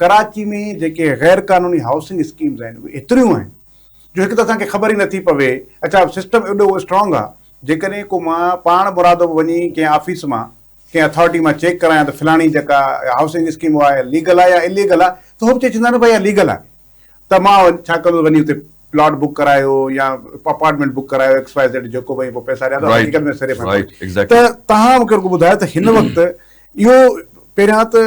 ڪراچي ۾ جيڪي غير قانوني هائوسنگ اسڪيمز آهن اهي ايتريون آهن جو هڪ ته اسان کي خبر ئي نٿي پوي. اڇا سسٽم ايڏو اسٽرانگ آهي جيڪڏهن ڪو مان پاڻ مرادو به وڃي ڪنهن آفيس مان ڪنهن اٿارٽي مان چيڪ ڪرايان ته فلاڻي جيڪا هائوسنگ اسڪيم اها ليگل آهي يا اليگل آهي ته هو به چئي ڇڏيندا نه ڀائي اها ليگل آهي ته مان ڇا ڪندس وڃي اتي پلاٽ بڪ ڪرايو يا اپارٽمينٽ بڪ ڪرايو ايڪس وائي زيڊ جيڪو به پوء پئسا ڏيان ته حقيقت ۾ صرف ته توهان مون کي رڳو ٻڌايو ته هن وقت اهو پهريان ته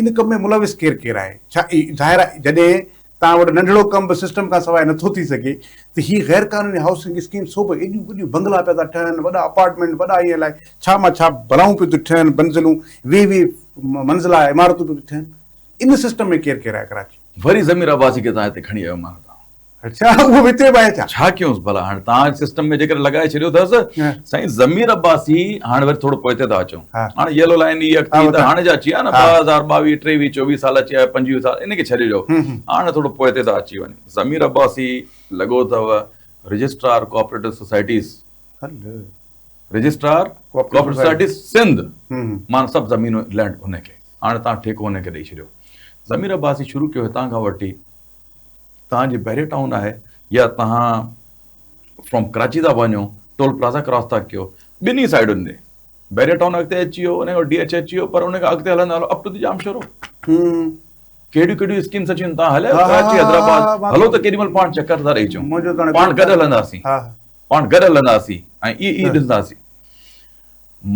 ان ڪم ۾ ملوث ڪير ڪير آهي ڇا ظاهر آهي جڏهن توهان وٽ ننڍڙو ڪم به سسٽم کان سواء نٿو ٿي سگهي ته هي غير قانوني هائوسنگ اسڪيم سو به ايڏيون وڏيون بنگلا پيا ٿا ٺهن وڏا اپارٽمينٽ وڏا ائين الائي ڇا مان ڇا بلائون پيون ٿيون ٺهن منزلون 20 20 منزلا عمارتون پيون ٿيون ٺهن ان سسٽم ۾ ڪير ڪير آهي ڪراچي. وري ضمير عباسي کي تان هتي کڻي آيو معنيٰ تان. اڇا اهو به هتي به آهي ڇا. ڇا ڪيونس ڀلا هاڻي تان سسٽم ۾ جيڪر لڳائي ڇڏيو اٿس سائين ضمير عباسي هاڻي وري ٿورو پوئتي ٿا اچون هاڻي يلو لائين هي اڳتي ته هاڻي جا اچي ويا نه 2022 23 24 سال اچي ويا 25 سال ان کي ڇڏي ڏيو هاڻي ٿورو پوئتي ٿا اچي وڃون ضمير عباسي لڳو اٿو registrar cooperative societies registrar cooperative societies Sindh معنيٰ سڀ زمينون لينڊ ان کي هاڻي تان ٺيڪو ان کي ڏئي ڇڏيو ضمير عباسي شروع ڪيو هتان کان وٺي تان جي بحريه ٽائون آهي يا تهان فرام ڪراچي ٿا وڃو ٽول پلازا ڪراس ٿا ڪيو ٻنهي سائيڊن تي بحريه ٽائون اڳتي اچي ويو ان کان ڊي ايڇ اچي ويو پر ان کان اڳتي هلندا هلو اپ ٽو the Jamshoro ڪهڙيون ڪهڙيون اسڪيمس اچي ويون تان هليا ڪراچي حيدرآباد هلو ته ڪيڏي مهل پاڻ چڪر ٿا ڏئي اچون پاڻ گڏ هلنداسين پاڻ گڏ هلنداسين ۽ اهي اهي ڏسنداسين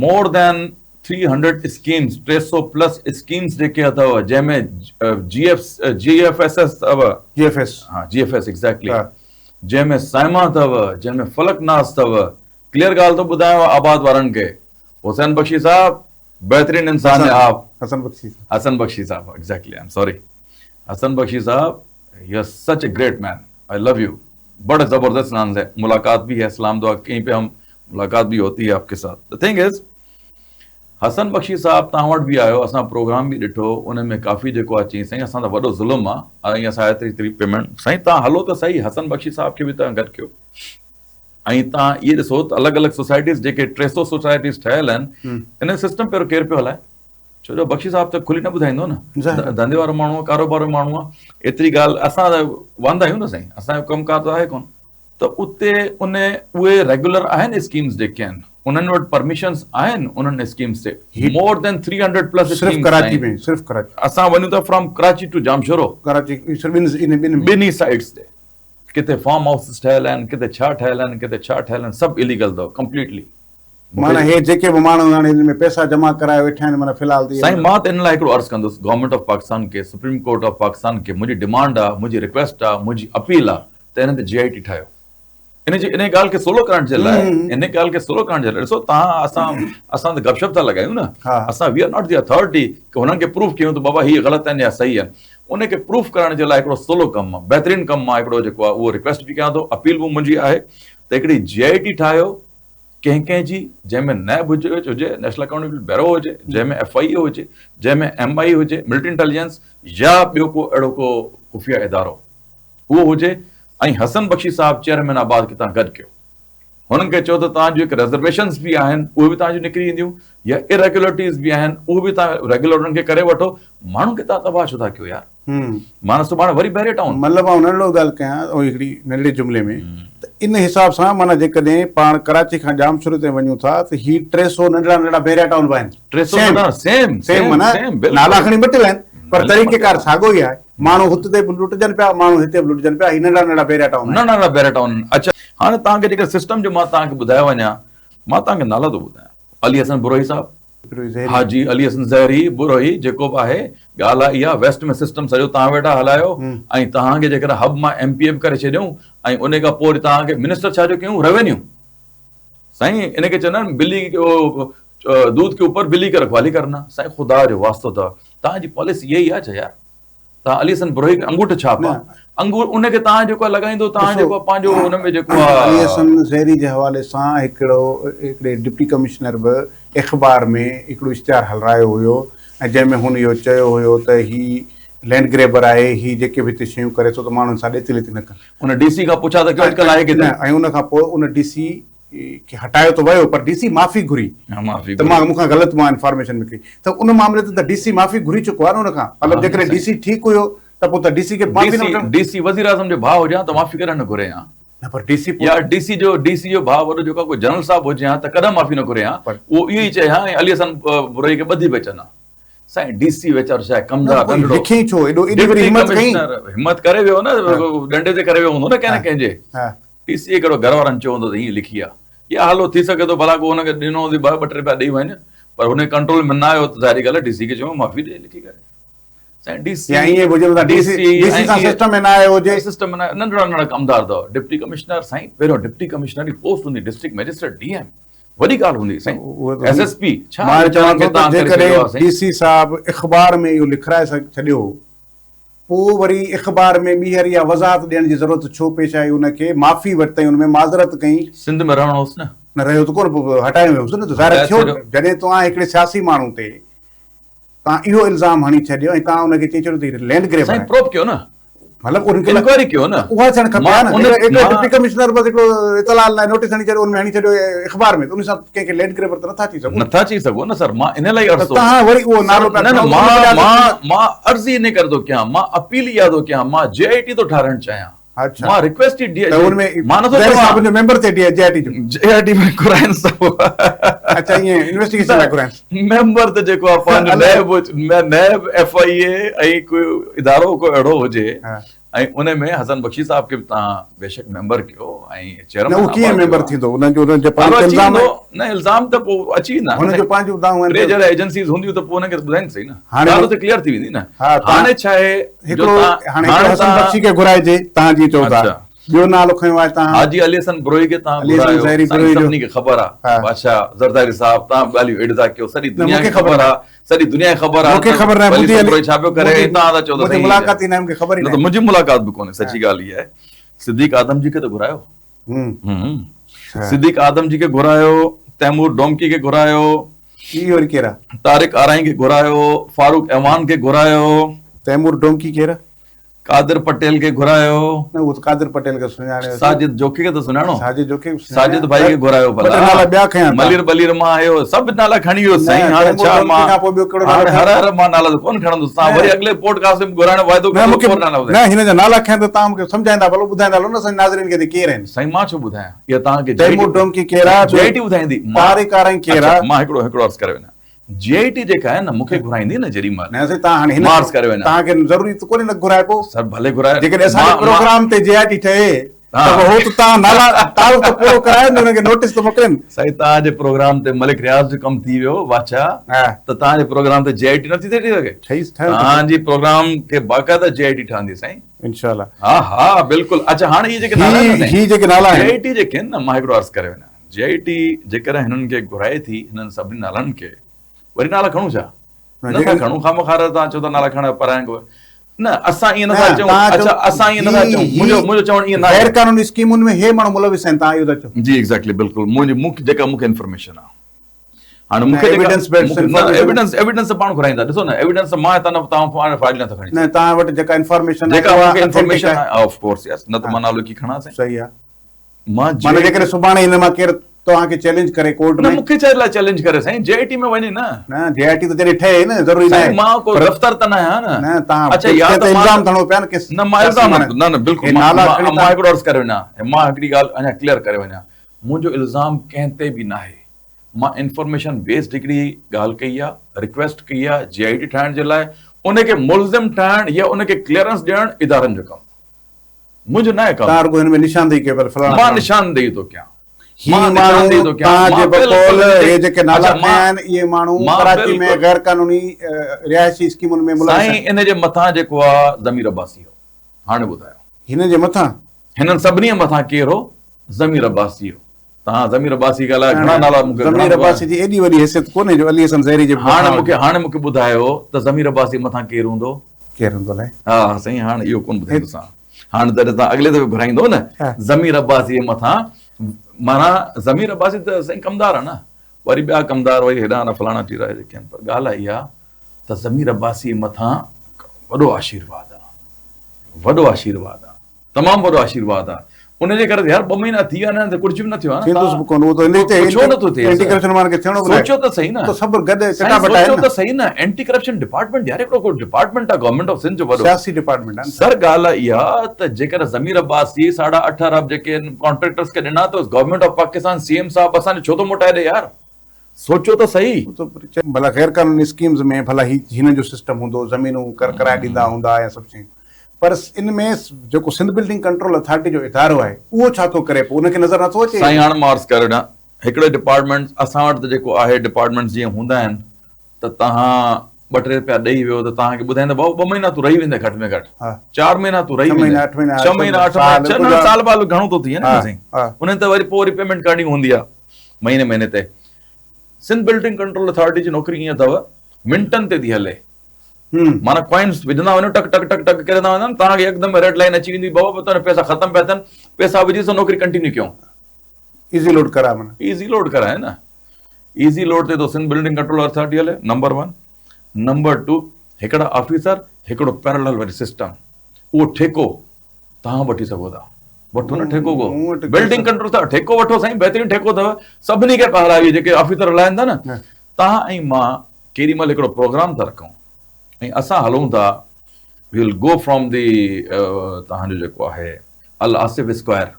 مور دين 300 اسڪيمز 300 پلس اسڪيمز جيڪي اٿو جنهن ۾ G F G F S S اٿو جي ايف ايس ها جي ايف ايس ايگزيڪٽلي جنهن ۾ سائما اٿو جنهن ۾ فلڪ ناز اٿو ڪليئر ڳالهه ٿو ٻڌايان آباد وارن کي حسين بخشي صاحب بهترين انسان ہے آپ حسن بخشي حسن بخشي صاحب exactly I am sorry Hassan Bakhshi صاحب you are such a great man I love you بڙي زبردست انسان سے ملاقات بھی ہے سلام دعا کہیں پہ هم ملاقات بھی ہوتی ہے آپ کے ساتھ the thing از حسن بخشي صاحب تان وٽ به آيو اسان پروگرام به ڏٺو ان ۾ ڪافي جيڪو آ چئي سائين اسان ته وڏو ظلم آ ۽ اسان ايتري ايتري پيمنٽ سائين تان هلو ته سهي حسن بخشي صاحب کي به تان گڏ ڪيو ۽ تان اهي ڏسو ته الڳ الڳ سوسائٽيز جيڪي 300 سوسائٽيز ٺهيل آهن ان سسٽم پهريون ڪير پيو هلائي ڇو جو بخشي صاحب ته کلي نه ٻڌائيندو نه ڌنڌي وارو ماڻهو آ ڪاروبار وارو ماڻهو آ ايتري ڳالهه اسان ته واندا آهيون نه سائين اسان جو ڪم ڪار ته آهي ڪونه ته اتي ان اهي ريگولر آهن اسڪيمز جيڪي آهن انهن وٽ پرميشنز آهن انهن اسڪيمز تي مور دين 300 پلس صرف ڪراچي ۾ صرف ڪراچي اسان وڃون ٿا فرام ڪراچي ٽو ڄامشورو ڪراچي صرف ٻن ٻن ٻنهي سائيڊز تي ڪٿي فارم هائوسز ٺهيل آهن ڪٿي ڇا ٺهيل آهن ڪٿي ڇا ٺهيل آهن سڀ اليگل اٿو ڪمپليٽلي معنيٰ هي جيڪي به ماڻهو هاڻي هن ۾ پئسا جمع ڪرائي ويٺا آهن معنيٰ في الحال ته سائين مان ته ان لاء هڪڙو عرض ڪندس گورنمينٽ آف پاڪستان کي سپريم ڪورٽ آف پاڪستان کي منهنجي ڊمانڊ آ منهنجي رڪويسٽ آ منهنجي اپيل آ ته انهن تي جي آء ٽي ٺاهيو ان جي ان ڳالهه کي سولو ڪرڻ جي لاء ان ڳالهه کي سولو ڪرڻ جي لاء ڏسو تهان اسان اسان ته گپ شپ ٿا لڳايون نه اسان we are not the authority ڪي هنن کي پروف ڪيون ته بابا هي غلط آهن يا صحيح آهن ان کي پروف ڪرڻ جي لاء هڪڙو سولو ڪم آ بهترين ڪم مان هڪڙو جيڪو آ اهو رڪويسٽ به ڪيان ٿو اپيل به منهنجي آهي ته هڪڙي جي آء ٽي ٺاهيو ڪنهن ڪنهن جي جنهن ۾ نيب هجي هجي نيشنل اڪائونٽيبلٽي بيورو هجي جنهن ۾ ايف I اي هجي جنهن ۾ ايم I هجي ملٽري انٽيليجنس يا ٻيو ڪو اهڙو ڪو خفيه ادارو اهو هجي ۽ حسن بخشي صاحب چيئرمين آباد کي تان گڏ ڪيو هنن کي چئو ته تان جون هڪ ريزرويشنز به آهن اهي به تان جون نڪري اينديون يا اريگولرٽيز به آهن اهو به تان ريگولر انهن کي ڪري وٺو ماڻهن کي تان تباهه ڇو ٿا ڪيو يار معنيٰ سڀاڻي وري بحريه ٽائون. مطلب آئون ننڍڙو ڳالهه ڪيان ۽ هڪڙي ننڍڙي جملي ۾ ته ان حساب سان معنيٰ جيڪڏهن پاڻ ڪراچي کان ڄامشوري تائين وڃون ٿا ته هي 300 ننڍڙا ننڍڙا بحريه ٽائون به آهن. 300 ننڍڙا سيم سيم معنيٰ نالا کڻي مٽيل آهن پر طريقي ڪار ساڳيو ئي آهي. ماڻهو هت تي به لٽجن پيا ماڻهو هتي به لٽجن پيا هي ننڍڙا ننڍڙا بحريه ٽائون آهن. ننڍڙا ننڍڙا بحريه ٽائون آهن. اڇا هاڻي توهان کي جيڪر سسٽم جو مان توهان کي ٻڌايو وڃان مان توهان کي نالا ٿو ٻڌايان علي حسن بروهي صاحب. حاجي علي حسن زهري بروهي جيڪو به آهي ڳالهه آهي اها ويسٽ ۾ سسٽم سڄو توهان ويٺا هلايو ۽ توهان کي جيڪڏهن هب مان ايم پي اي به ڪري ڇڏيون ۽ ان کان پوء وري توهان کي منسٽر ڇا جو ڪيون روينيو سائين ان کي چوندا آهن بلي دودھ ڪي اوپر بلي ڪي رکوالي ڪرنا سائين خدا جو واسطو اٿو توهان جي پاليسي اها ئي آهي ڇا يار تان علي حسن بروهي کي انگوٺ ڇاپ آ انگور ان کي تان جيڪو لڳائيندو تان جيڪو پنهنجو ان ۾ جيڪو آ علي حسن زهري جي حوالي سان هڪڙو هڪڙي ڊپٽي ڪمشنر به اخبار ۾ هڪڙو اشتهار هلرايو هيو ۽ جنهن ۾ هن اهو چيو هيو ته هي لينڊ گريبر آهي هي جيڪي به هتي شيون ڪري ٿو ته ماڻهن سان ڏيتي ليتي نه ڪن. ان ڊي سي کان پڇا ته ڪيو اڄڪلهه آهي ڪٿي؟ ۽ ان کان پوء ان ڊي سي کي هٽايو ته ويو پر ڊي سي معافي گهري ته مان مون کان غلط مان انفارميشن نڪري ته ان معاملي تي ته ڊي سي معافي گهري چڪو آهي نه ان کان مطلب جيڪڏهن ڊي سي ٺيڪ هيو ته پوء ته ڊي سي کي معافي نه وٺڻ ڊي سي وزير اعظم جو ڀاء هجي ها ته معافي ڪڏهن نه گهري ها نه پر ڊي سي يا ڊي سي جو ڊي سي جو ڀاء وڏو جيڪو ڪو جنرل صاحب هجي ها ته ڪڏهن معافي نه گهري ها اهو اهو ئي چئي ها ۽ علي حسن بروهي کي ٻڌي به اچن ها سائين ڊي سي ويچارو ڇا ڪمدار ننڍڙو لکي ڇو ايڏو ايڏي وڏي همت ڪئي همت ڪري ويو نه ڏنڊي تي ڪري ويو هوندو نه ڪنهن نه ڪنهن جي ڊي سي ڪهڙو گهر وارن چيو هوندو ته هيئن لکي آ يا هلو ٿي سگهي ٿو ڀلا ڪو هن کي ڏنو هوندي ٻه ٽي رپيا ڏئي وڃ پر هن ڪنٽرول ۾ نه آيو ته ظاهري ڳالهه ڊي سي کي چيو معافي ڏي لکي ڪري سائين ڊي سي يا ائين به هجي ته ڊي سي ڊي سي سان سسٽم ۾ نه آيو هجي سسٽم ۾ نه ننڍڙا ننڍڙا ڪمدار اٿو ڊپٽي ڪمشنر سائين پهريون ڊپٽي ڪمشنر جي پوسٽ هوندي ڊسٽرڪٽ مئجسٽريٽ ڊي ايم وڏي ڳالهه هوندي سائين ايس ايس پي ڇا مان چوان ٿو ته جيڪڏهن ڊي سي صاحب اخبار ۾ اهو لکرائي ڇڏيو پوء وري اخبار ۾ ٻيهر اها وضاحت ڏيڻ جي ضرورت ڇو پيش آئي ان کي معافي ورتائين ان ۾ معذرت ڪئي. سنڌ ۾ رهڻو هوس نه. نه رهيو ته ڪونه پوء هٽايو ويو هوس نه ته ظاهر ٿيو جڏهن توهان هڪڙي سياسي ماڻهو تي توهان اهو الزام هڻي ڇڏيو ۽ توهان ان کي چئي ڇڏيو ته هي لينڊ گريبر سائين آهي. پروب ڪيو نه. مطلب ان کي انڪوائري ڪيو نه. اها ٿيڻ کپي ها نه. هڪڙو ڊپٽي ڪمشنر بس هڪڙو اطلاع لاء نوٽيس هڻي ڇڏيو ان ۾ هڻي ڇڏيو اخبار ۾ ته ان سان ڪنهن کي لينڊ گريبر ته نٿا چئي سگهو. نٿا چئي سگهو نه سر مان ان لاء عرض ٿو توهان وري اهو نالو پيا نه نه مان مان مان عرض ئي ان ڪري ٿو ڪيان مان اپيل اها ٿو ڪيان مان جي آء ٽي ٿو ٺاهرائڻ چاهيان اڇا مان رڪويسٽ ئي ڊي ته ان ۾ مان نٿو زهري چوان صاحب جو ميمبر ٿئي ڊي جي آء ٽي جو جي آء ٽي ۾ گهرائين صاحب اڇا ائين انويسٽيگيشن لاء گهرائين ميمبر ته جيڪو آ پنهنجو نيب نيب ايف I اي ۽ ڪو ادارو ڪو اهڙو هجي ۽ ان ۾ حسن بخشي صاحب کي به توهان بيشڪ ميمبر ڪيو ۽ چيئرمين نه هو ڪيئن ميمبر ٿيندو انهن جو انهن جو پنهنجو الزام نه الزام ته پوء اچي ويندا هن جو پنهنجو دانهون آهن ٽي جڏهن ايجنسيز هونديون ته پوء انهن کي ٻڌائين سهي نه ڳالهه ته ڪليئر ٿي ويندي نه هاڻي ڇا آهي هڪڙو هاڻي حسن بخشي کي گهرائجي توهان جيئن چئو ٿا ٻيو نالو کنيو آهي توهان حاجي علي حسن بروهي کي توهان گهرايو سائين سڀني کي خبر آهي بادشاهه زرداري صاحب توهان به ڳالهيون اهڙيون ٿا ڪيو سڄي دنيا کي خبر آهي سڄي دنيا کي خبر آهي مون کي خبر ناهي علي حسن بروهي ڇا پيو ڪري ۽ توهان ٿا چئو ته منهنجي ملاقات ئي ناهي مون کي خبر ئي ناهي نه ته منهنجي ملاقات به ڪونهي سچي ڳالهه اها آهي صديق آدم جي کي ته گهرايو صديق آدم جي کي گهرايو تيمور ڊومڪي کي گهرايو هي وري ڪير آهي طارق آرائين کي گهرايو فاروق اعواڻ کي گهرايو تيمور ڊومڪي ڪير آهي قادر پٽيل کي گهرايو. نه اهو ته قادر پٽيل کي سڃاڻيو. ساجد جوکي کي ته سڃاڻو. ساجد جوکي کي سڃاڻو. ساجد ڀائي کي گهرايو ڀلا. ٻه ٽي نالا ٻيا کنيا ٿا. ملير بلير مان آيو سڀ نالا کڻي ويو سائين هاڻي ڇا مان هاڻي هر هر مان نالا ته ڪونه کڻندس تان وري اڳلي پوڊ ڪاسٽ ۾ گهرائڻ جو واعدو ڪندو پوء نالا ٻڌائيندس. نه هن جا نالا کنيا ته تان مونکي سمجهائيندا ڀلو ٻڌائيندا هلو نه اسان جي ناظرين کي ته ڪير آهن. سائين مان ڇو ٻڌايان اها تان کي تيمور ڊومڪي ڪير آ جي آء ٽي ٻڌائيندي. طارق آرائين ڪير آ. مان هڪڙو هڪڙو عرض ڪري وڃان. جي آء ٽي جيڪا آهي نه مون کي گهرائيندي نه جيڏي مهل نه سائين توهان هاڻي هن مان عرض ڪري وڃان توهان کي ضروري ته ڪونهي نه گهرائي پوء سر ڀلي گهرائي جيڪڏهن اسان جي پروگرام تي جي آء ٽي ٺهي ته پوء هو ته توهان نالا تعارف ته پورو ڪرايو نه انهن کي نوٽيس ته موڪلين سائين توهان جي پروگرام تي ملڪ رياض جو ڪم ٿي ويو بادشاهه ته توهان جي پروگرام تي جي آء ٽي نٿي ٿي سگهي ٺهي توهان جي پروگرام کي باقاعده جي آء ٽي ٺهندي سائين انشاء الله ها ها بلڪل اڇا هاڻي هي جيڪي نالا آهن هي جيڪي نالا آهن جي آء ٽي جيڪي آهن نه مان هڪڙو عرض ڪري وڃان جي آء ٽي جيڪڏهن هنن کي گهرائي ٿي هنن سڀني نالن کي وري نالا کڻون ڇا؟ نه ٿا کڻون خامخواه توهان چئو ٿا نالا کڻ پر نه اسان ائين نٿا چئون اڇا اسان ائين نٿا چئون منهنجو منهنجو چوڻ ائين ناهي غير قانوني اسڪيمن ۾ هي ماڻهو ملوث آهن توهان اهو ٿا چئو جي ايگزيڪٽلي بلڪل منهنجي مون کي جيڪا مون کي انفارميشن آهي هاڻي مون کي ايويڊنس بيس ايويڊنس ايويڊنس پاڻ گهرائيندا ڏسو نه ايويڊنس مان هتان نه توهان پاڻ فائل نٿا کڻي نه توهان وٽ جيڪا انفارميشن جيڪا مون کي انفارميشن آهي آف ڪورس يس نه ته مان نالو ڪي کڻان سائين صحيح آهي مان معنيٰ جيڪڏهن سڀاڻي هن مان ڪير توهان کي چئلينج ڪري ڪورٽ ۾. نه مون کي ڇا لاء چئلينج ڪري سائين جي آء ٽي ۾ وڃي نه. نه جي آء ٽي ته جڏهن ٺهي نه ضروري ناهي. سائين مان ڪو دفتر ته نه آهيان نه. نه توهان اڇا يا ته الزام ته هڻو پيا نه ڪي نه مان الزام نه نه بلڪل مان هڪڙو عرض ڪري وڃان مان هڪڙي ڳالهه اڃا ڪليئر ڪري وڃان منهنجو الزام ڪنهن تي به ناهي مان انفارميشن بيسڊ هڪڙي ڳالهه ڪئي آهي رڪويسٽ ڪئي آهي جي آء ٽي ٺاهڻ جي لاء ان کي ملزم ٺاهڻ يا ان کي ڪليئرنس ڏيڻ ادارن جو ڪم منهنجو ناهي ڪم. توهان رڳو هن ۾ نشاندهي ڪيو پر فلاڻا مان نشاندهي ٿو ڪيان. هي ماڻهو توهان جي بقول اهي جيڪي نالا کنيا آهن اهي ماڻهو ڪراچي ۾ غير قانوني رهائشي اسڪيمن ۾ ملوث آهن. سائين ان جي مٿان جيڪو آ ضمير عباسي هو. هاڻي ٻڌايو. هنن جي مٿان؟ هنن سڀني جي مٿان ڪير هو؟ ضمير عباسي هو. توهان ضمير عباسي ڳالهايو گهڻا نالا مون کي ضمير عباسي جي ايڏي وڏي حيثيت ڪونهي جو علي حسن زهري جي هاڻي مون کي هاڻي مون کي ٻڌايو ته ضمير عباسي مٿان ڪير هوندو؟ ڪير هوندو الائي؟ ها سائين هاڻ اهو ڪونه ٻڌائيندوسان هاڻ جڏهن توهان اڳلي دفعي گهرائيندو نه ضمير عباسي جي مٿان معنيٰ ضمير عباسي ته سائين ڪمدار آهي نه وري ٻيا ڪمدار وري هيڏانهن هوڏانهن فلاڻا ٽيرا جيڪي آهن پر ڳالهه اها ته ضمير عباسي جي مٿان وڏو آشيرواد آهي وڏو آشيرواد آهي تمام وڏو آشيرواد آهي. ان جي ڪري يار ٻه مهينا ٿي ويا آهن ته ڪجهه به نه ٿيو آهي ٿيندوس به ڪونه اهو ته ان تي ڇو نه ٿو ٿئي اينٽي ڪرپشن وارن کي ٿيڻو به سوچيو ته صحيح نه ته سڀ گڏ چٽا بٽا سوچيو ته صحيح نه اينٽي ڪرپشن ڊپارٽمينٽ يار هڪڙو ڪو ڊپارٽمينٽ آهي گورنمينٽ آف سنڌ جو وڏو سياسي ڊپارٽمينٽ آهي سر ڳالهه اها ته جيڪڏهن ضمير عباسي ساڍا اٺ ارب جيڪي ڪانٽريڪٽرز کي ڏنا ته government of Pakistan C M صاحب اسان جو ڇو ٿو موٽائي ڏي يار سوچيو ته سهي. ڀلا غير قانوني اسڪيمز ۾ ڀلا هي هنن جو سسٽم هوندو زمينون ڪرائي ڏيندا هوندا يا سڀ شيون پر ان ۾ جيڪو سنڌ بلڊنگ ڪنٽرول اٿارٽي جو ادارو آهي اهو ڇا ٿو ڪري پوء ان کي نظر نٿو اچي. سائين هاڻ مان عرض ڪري ڏيان هڪڙي ڊپارٽمينٽ اسان وٽ ته جيڪو آهي ڊپارٽمينٽس جيئن هوندا آهن ته توهان ٻه ٽي رپيا ڏئي ويو ته توهان کي ٻڌائيندا بابا ٻه مهينا تون رهي ويندين گهٽ ۾ گهٽ چار مهينا تون رهي ويندين ڇهه مهينا اٺ مهينا سال بال گهڻو ٿو ٿي وڃي نه سائين انهن ته وري پوء وري پيمينٽ ڪرڻي هوندي آهي مهيني مهيني تي سنڌ بلڊنگ ڪنٽرول اٿارٽي جي نوڪري ائين اٿو منٽن تي ٿي هلي معنيٰ ڪوائنس وجهندا وڃو ٽڪ ٽڪ ٽڪ ٽڪ ڪرندا وڃن توهان کي يڪدم ريڊ لائن اچي ويندي بابا پوء تنهنجا پئسا ختم پيا ٿين پئسا وجهي سو نوڪري ڪنٽينيو ڪيون ايزي لوڊ ڪرائي معنيٰ ايزي لوڊ ڪرائي نه ايزي لوڊ تي تو سنڌ بلڊنگ ڪنٽرول اٿارٽي هلي نمبر ون نمبر ٽو هڪڙا آفيسر هڪڙو پيرلل وري سسٽم اهو ٺيڪو توهان وٺي سگهو ٿا وٺو نه ٺيڪو ڪو بلڊنگ ڪنٽرول ٿا ٺيڪو وٺو سائين بهترين ٺيڪو اٿو سڀني کي پهرائي جيڪي آفيسر هلائن ٿا نه توهان ۽ مان ڪيڏي مهل هڪڙو پروگرام ٿا رکون ۽ اسان هلون ٿا we will go from the توهان جو جيڪو آهي الآصف اسڪوائر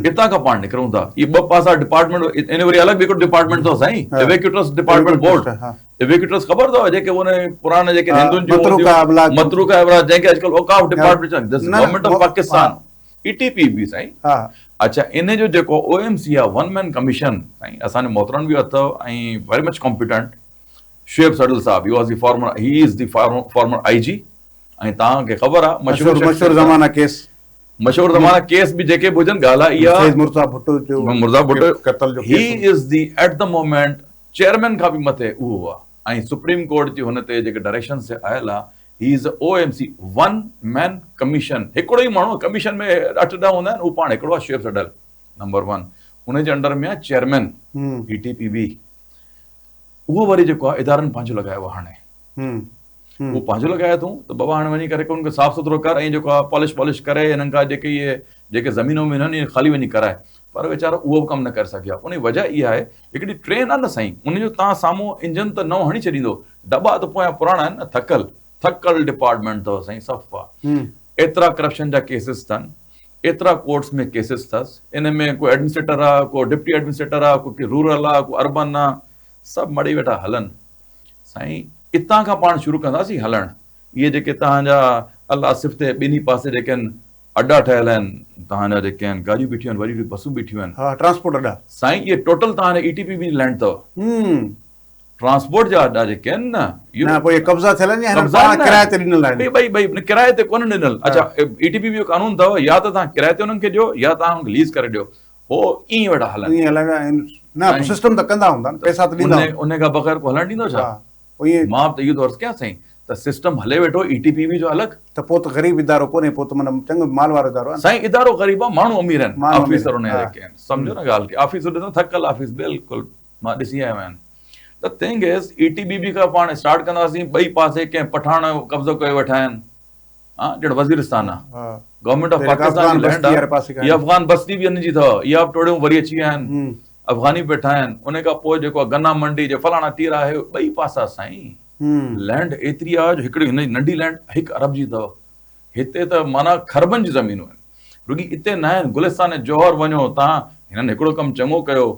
اتان کان پاڻ نڪرون ٿا اهي ٻه پاسا ڊپارٽمينٽ ان وري الڳ به هڪڙو ڊپارٽمينٽ اٿو سائين ايويڪيوٽرس ڊپارٽمينٽ بورڊ ايويڪيوٽرس خبر اٿو جيڪي ان پراڻا جيڪي هندن جون متروڪا ابلاغ متروڪا ابلاغ جنهن کي اڄڪلهه اوقاف ڊپارٽمينٽ چون this government of Pakistan E T P B سائين اڇا ان جو جيڪو او ايم سي آ ون مين ڪميشن سائين اسان جو محترم به اٿو ۽ ويري مچ ڪمپيٽنٽ شعيب سڊل صاحب he was the former he is the former I G ۽ توهان کي خبر آ مشهور مشهور زمانه ڪيس مشهور زمانه ڪيس به جيڪي به هجن ڳالهه اها سيد مرتضيٰ ڀٽو جو مرتضيٰ ڀٽو قتل جو he is the at the moment chairman کان به مٿي اهو آ ۽ سپريم ڪورٽ جي هن تي جيڪي ڊائريڪشنز آيل آ he is O M C one man commission هڪڙو ئي ماڻهو ڪميشن ۾ اٺ ڏهه هوندا آهن اهو پاڻ هڪڙو آ شعيب سڊل نمبر ون ان جي انڊر ۾ آ چيئرمين اي ٽي پي بي اهو وري جيڪو آ ادارن پنهنجو لڳايو آ هاڻي اهو پنهنجو لڳايو اٿئون ته بابا هاڻي وڃي ڪري ان کي صاف سٿرو ڪر ۽ جيڪو آهي پالش والش ڪري هنن کان جيڪي اهي جيڪي زمينون ومينون آهن اهي خالي وڃي ڪرائي پر ويچارو اهو به ڪم نه ڪري سگهيو آهي ان جي وجه اها آهي هڪڙي ٽرين آهي نه سائين ان جو تان سامهون انجن ته نئون هڻي ڇڏيندو دٻا ته پويان پراڻا آهن نه ٿڪل ٿڪل ڊپارٽمينٽ اٿو سائين صفا ايترا ڪرپشن جا ڪيسز اٿن ايترا ڪورٽس ۾ ڪيسز اٿس ان ۾ ڪو ايڊمنسٽريٽر آهي ڪو ڊپٽي ايڊمنسٽريٽر آهي ڪو رورل آهي ڪو اربن آهي سڀ مڙئي ويٺا هلن سائين اتان کان پاڻ شروع ڪنداسين هلڻ. اهي جيڪي توهان جا الاصف تي ٻنهي پاسي جيڪي آهن اڏا ٺهيل آهن توهان جا جيڪي آهن گاڏيون بيٺيون آهن وڏيون وڏيون بسون بيٺيون آهن. ها ٽرانسپورٽ اڏا. سائين اهي ٽوٽل توهان جا اي ٽي پي بي جي لينڊ اٿو. ٽرانسپورٽ جا اڏا جيڪي آهن نه. نه پوء اهي قبضا ٿيل آهن يا هنن پاڻ ڪرايي تي ڏنل آهن. ٻئي ٻئي ٻئي ڪرايي تي ڪونه ڏنل. اڇا اي ٽي پي بي جو قانون اٿو يا ته توهان ڪرايي تي انهن کي ڏيو يا توهان انهن کي ليز ڪري ڏيو. هو ائين ويٺا هلن. ائين هلن ۽ نه سسٽم ته ڪندا هوندا نه پئسا ته ڏيندا هوندا. ان کان بغير ڪو هلڻ ڏيندو ڇا؟ مان به ته اهو ٿو عرض ڪيان سائين ته سسٽم هلي ويٺو اي ٽي پي بي جو الڳ. ته پوء ته غريب ادارو ڪونهي پوء ته معنيٰ چڱو مال وارو ادارو آهي نه. سائين ادارو غريب آهي ماڻهو امير آهن آفيسر ان جا جيڪي آهن سمجهو نه ڳالهه کي آفيسر ڏسو ٿڪل آفيس بلڪل مان ڏسي آيو آهيان ته thing is E T P B کان پاڻ اسٽارٽ ڪنداسين ٻئي پاسي ڪنهن پٺاڻ قبضو ڪيو ويٺا آهن ها ڄڻ وزيرستان آ گورنمينٽ آف پاڪستان جي لينڊ آ هي افغان بستي به ان جي اٿو اها به ٽوڙيون وري اچي ويا آهن افغاني به ويٺا آهن ان کان پوء جيڪو گنا منڊي جي فلاڻا ٽيرا آهي ٻئي پاسا سائين لينڊ ايتري آ جو هڪڙي هن جي ننڍي لينڊ هڪ ارب جي اٿو هتي ته معنيٰ کربن جي زمينون آهن رڳي اتي نه آهن گلستان جوهر وڃو تان هنن هڪڙو ڪم چڱو ڪيو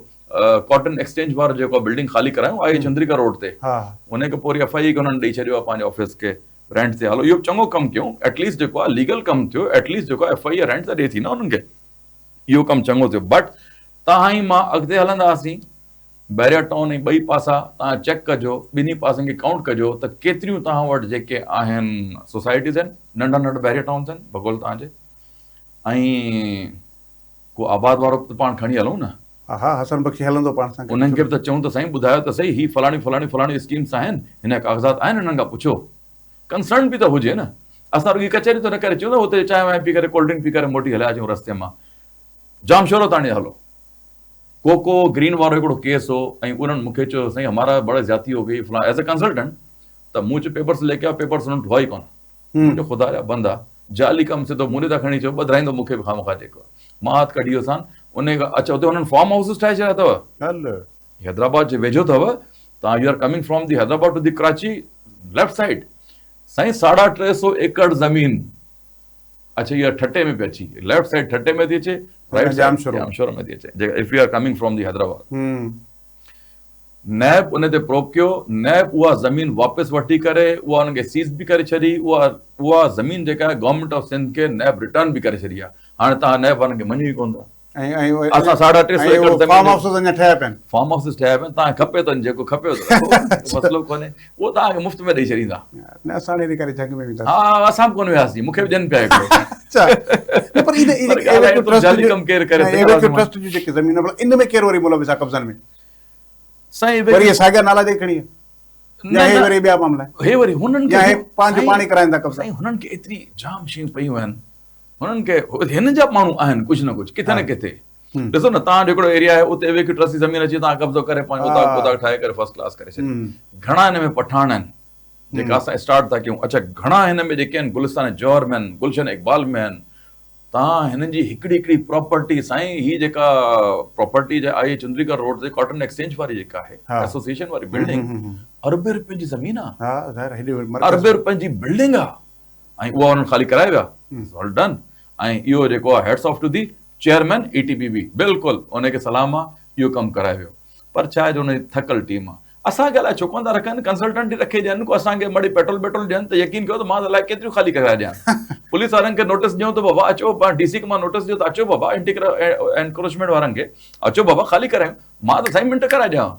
ڪاٽن ايڪسچينج وارو جيڪو بلڊنگ خالي ڪرايو آهي چندريڪا روڊ تي ان کي پوء وري ايف I اي کي هنن ڏئي ڇڏيو آهي پنهنجي آفيس کي رينٽ تي هلو اهو به چڱو ڪم ڪيو ايٽ ليسٽ جيڪو آهي ليگل ڪم ٿيو ايٽ ليسٽ جيڪو آهي ايف I R rent ته ڏي ٿي نه انهن کي اهو ڪم چڱو ٿيو بٽ تهان ۽ مان اڳتي هلنداسين بحريا ٽائون ۽ ٻئي پاسا تهان چيڪ ڪجو ٻنهي پاسن کي ڪائونٽ ڪجو ته ڪيتريون تهان وٽ جيڪي آهن سوسائٽيز آهن ننڍا ننڍا بحريا ٽائونس آهن بقول تهان جي ۽ ڪو آباد وارو به ته پاڻ کڻي هلون نه. ها حسن بخشي هلندو پاڻ سان گڏ. انهن کي به ته چئون ته سائين ٻڌايو ته سهي هي فلاڻيون فلاڻيون فلاڻيون اسڪيمس آهن هن جا ڪاغذات آهن انهن کان پڇو ڪنسرن به ته هجي نه اسان رڳي ڪچهري ته نه ڪري اچون نه اتي چانهه وانهه پي ڪري ڪولڊ ڊرنڪ پي ڪري موٽي هليا اچون رستي مان ڄامشورو تاڻي هلو ڪوڪو گرين وارو هڪڙو ڪيس هو ۽ انهن مون کي چيو سائين همارا بڙا زيادتي هو گئي فلاڻا ايز اي ڪنسلٽنٽ ته مون چيو پيپرس ليڪي آئو پيپرس انهن وٽ هئا ئي ڪونه مون چيو خدا جا بندا جعلي ڪم سڌو مون ڏي ٿا کڻي اچو ٻڌرائيندو مون کي به خامخواه جيڪو آهي. مان هٿ ڪڍي ويوسان ان کان. اڇا، اتي هنن فارم هائوسز ٺاهي ڇڏيا اٿو. هل حيدرآباد جي ويجهو اٿو تان، you are coming from the Hyderabad to the Karachi left side, سائين 350 ايڪڙ زمين. اڇا، اها ٺٽي ۾ پئي اچي، ليفٽ سائيڊ ٺٽي ۾ ٿي اچي، رائٽ سائيڊ ڄامشورو ۾ ٿي اچي، if you are coming from the Hyderabad. NAB ان تي پروب ڪيو، نيب اها زمين واپس وٺي ڪري اها انهن کي سيز به ڪري ڇڏي. اها اها زمين جيڪا آهي گورنمينٽ آف سنڌ کي نيب ريٽرن به ڪري ڇڏي آهي. هاڻي توهان نيب وارن کي مڃيو ئي ڪونه ٿا. اسان 350 ايڪڙ زمين فارم هائوسز اڃا ٺهيا پيا آهن. فارم هائوسز ٺهيا پيا آهن، توهان کي کپي ته جيڪو کپي ته رکو، مسئلو ڪونهي، اهو توهان کي مفت ۾ ڏئي ڇڏيندا. نه، اسان هاڻي ان ڪري جهنگ ۾ وينداسين. ها، اسان به ڪونه وياسين، مون کي به ڏين پيا هڪڙو. اڇا، نه پر ان ايويڪيو ٽرسٽ جعلي ڪم ڪير ڪري؟ ايويڪيو ٽرسٽ جون جيڪي زمين، ان ۾ ڪير وري ملوث آهي قبضن ۾؟ سائين وري اهي ساڳيا نالا جيڪي کڻي يا هي وري ٻيا معاملا؟ هي وري هنن کي يا هي پنهنجو پاڻي ڪرائين ٿا قبضا؟ سائين، هنن کي ايتري جام شيون پيون آهن، هنن کي هن جا ماڻهو آهن ڪجهه نه ڪجهه ڪٿي نه ڪٿي. ڏسو نه، توهان جو هڪڙو ايريا آهي، اتي ويڪي ٽرسي زمين اچي توهان قبضو ڪري پنهنجو اوطاق پوطاق ٺاهي ڪري فرسٽ ڪلاس ڪري ڇڏي. گهڻا هن ۾ پٺاڻ آهن جيڪا اسان اسٽارٽ ٿا ڪيون. اڇا، گهڻا هن ۾ جيڪي آهن گلستان جوهر ۾ آهن، گلشن اقبال ۾ آهن. تان هنن جي هڪڙي هڪڙي پراپرٽي، سائين هي جيڪا پراپرٽي جا آهي چندريگر روڊ تي ڪاٽن ايڪسچينج واري جيڪا آهي، ايسوسيئيشن واري بلڊنگ، اربين روپين جي زمين آ، اربين روپين جي بلڊنگ آ، ۽ اها انهن خالي ڪرائي ويا. Well done. ۽ اهو جيڪو آ hats off to the chairman A T P B, بلڪل ان کي سلام آ، اهو ڪم ڪرائي ويو. پر ڇا آهي جو ان جي ٿڪل ٽيم آ. اسان کي الائي ڇو ڪونه ٿا رکن، ڪنسلٽنٽ ئي رکي ڏين ڪو، اسان کي مڙئي پيٽرول ٻيٽرول ڏين ته يقين ڪيو ته مان ته الائي ڪيتريون خالي ڪرائي ڏيان. پوليس وارن کي نوٽيس ڏيون ته بابا اچو، ڊي سي کي مان نوٽيس ڏيو ته اچو بابا، اينٽي انڪروچمينٽ وارن کي اچو بابا خالي ڪرايون، مان ته سائين منٽ ڪرائي ڏيان.